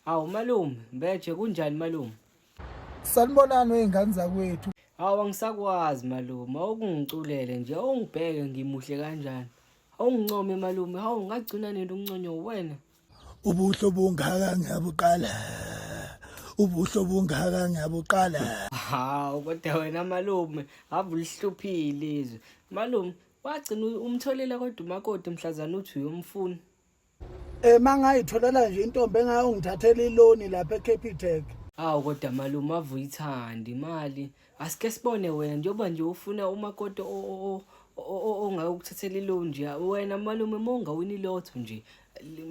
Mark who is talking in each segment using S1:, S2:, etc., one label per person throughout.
S1: Hawu malume, Mbeje kunjani malume?
S2: Sanibonani wey'ngane zakwethu.
S1: Hawu angisakwazi malume, awukungiculele nje, awungibheke ngimuhle kanjani. Awungincome malume, hawu ngagcina nini ukunconywa uwena?
S2: Ubuhle obungaka ngiyabuqala. Ubuhle obungaka ngiyabuqala.
S1: Hawu kodwa wena malume, ave ulihluphile izwe. Malume, wagcina umtholile kodwa umakoti mhlazane uthi uyomfuna.
S2: Eh mangayitholela nje intombi engayongithathela iloni lapha eCapitec.
S1: Hawu kodwa malume ave uyithanda imali. Asike sibone wena njengoba nje ufuna umakoti ongayokuthathela iloni nje. Wena malume uma ungawini ilotho nje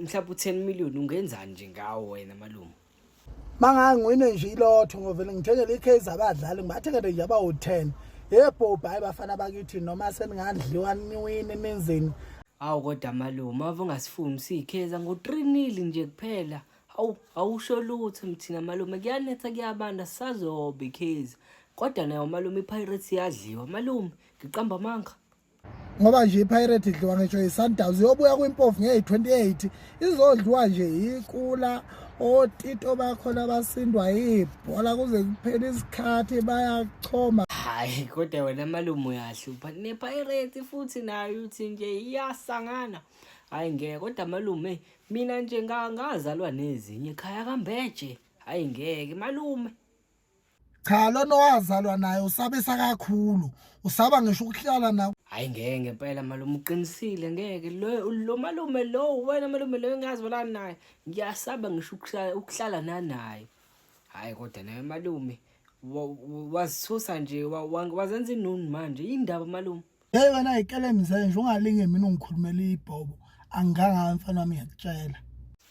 S1: mhlawumbe u-10 million ungenzani nje ngawo wena malume?
S2: Mangangiwine nje ilotho ngovele ngithengele iCase abadlali ngibathengele nje abawu-10. Yebhobha hayi bafana bakithi noma seningadliwa niwine nenzeni.
S1: Hawu kodwa malume ave ungasifuni siyikheza ngo-3 nil nje kuphela. Hawu awusho lutho thina malume kuyanetha kuyabanda sazobe ikhezi. Kodwa nayo malume iPirates iyadliwa malume ngiqamba amanga.
S2: Ngoba nje iPirate idliwa ngisho yiSundowns iyobuya kwimpofu ngeyi-28 izodliwa nje yikula otito bakhona basindwa yibhola kuze kuphele isikhathi bayachoma.
S1: Hayi kodwa wena malume uyahlupha nePirates futhi nayo uthi nje iyasangana. Hayi ngeke kodwa malume mina nje ngazalwa nezinye ekhaya kaMbeje. Hayi ngeke malume.
S2: Cha lona owazalwa naye usabisa kakhulu usaba ngisho ukuhlala na.
S1: Hayi ngeke ngempela malume uqinisile ngeke lo lo malume lo wena malume lo engazwelani naye ngiyasaba ngisho ukuhlala nanaye. Hayi kodwa naye malume wazisusa nje wazenza inunu manje indaba malume.
S2: Hey wena ikelemi zenje ungalinge mina ungikhulumela ibhobo angikangawe mfana wami ngiyakutshela.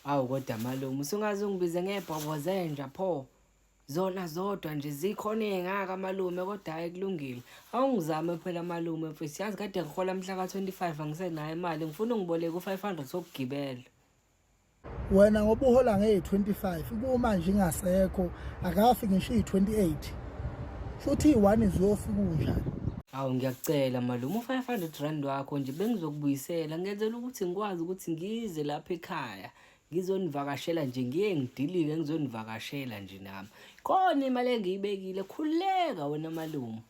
S1: Awu kodwa malume usungaze ungibize ngebhobo zenja pho. Zona zodwa nje zikhona ey'ngaka malume kodwa hhayi kulungile. Awungizame phela malume mfethu yazi kade ngihola mhla ka-25 angisenayo imali ngifuna ungiboleke u-500 wokugibela.
S2: Wena ngoba uhola ngeyi-25 kumanje ingasekho akafi ngisho iyi-28 shuthi iyi-1 ziyofika unjani.
S1: Hawu ngiyakucela malume u-500 rand wakho nje bengizokubuyisela ngenzela ukuthi ngikwazi ukuthi ngize lapha ekhaya ngizonivakashela nje ngiye ngidilike ngizonivakashela nje nami khona imali engiyibekile khululeka wena malume.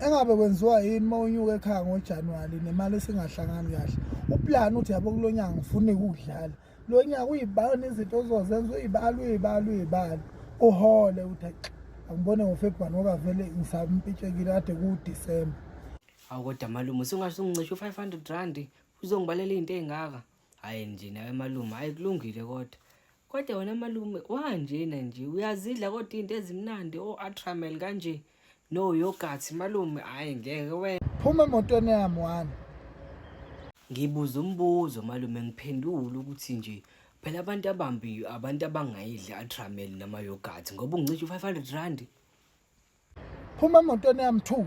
S2: Engabe kwenziwa yini uma unyuka ekhaya ngoJanuwari nemali esingahlangani kahle uplan uthi yabo kulo nyaka ngifuna ukudlala lo nyaka uyibala izinto ozozenza uyibala uyibala uyibala uhole uthi angibone ngoFebruwari ngoba vele ngisampitshekile kade kuwuDisemba.
S1: Awu kodwa malume usungasho ungincisha u-500 rand uzongibalela izinto ezingaka. Hayi nje nawe malume hayi kulungile kodwa. Kodwa wena malume wanjena nje uyazidla kodwa izinto ezimnandi o-atramel kanje no yogurt malume hayi ngeke wena.
S2: Phuma emotweni yami one.
S1: Ngibuza umbuzo malume ngiphendule ukuthi nje phela abantu abambi abantu abangayidli atramel nama yogurt ngoba ungicisha u-500 rand.
S2: Phuma emotweni yami 2.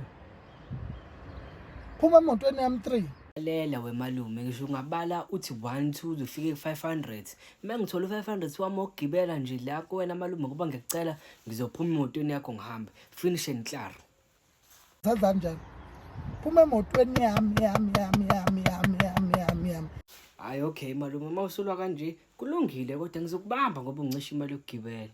S2: Phuma emotweni yami 3.
S1: Lalela we malume ngisho ungabala uthi 1 2 uzofike ku-500 uma ngithola u-500 wami wokugibela nje la kuwena malume ngoba ngiyacela ngizophuma emotweni yakho ngihambe finish and klaar.
S2: Senza kanjani? Phuma emotweni yami yami yami yami yami yami yami yami.
S1: Hayi okay malume uma usulwa kanje kulungile kodwa ngizokubamba ngoba ungicisha imali yokugibela.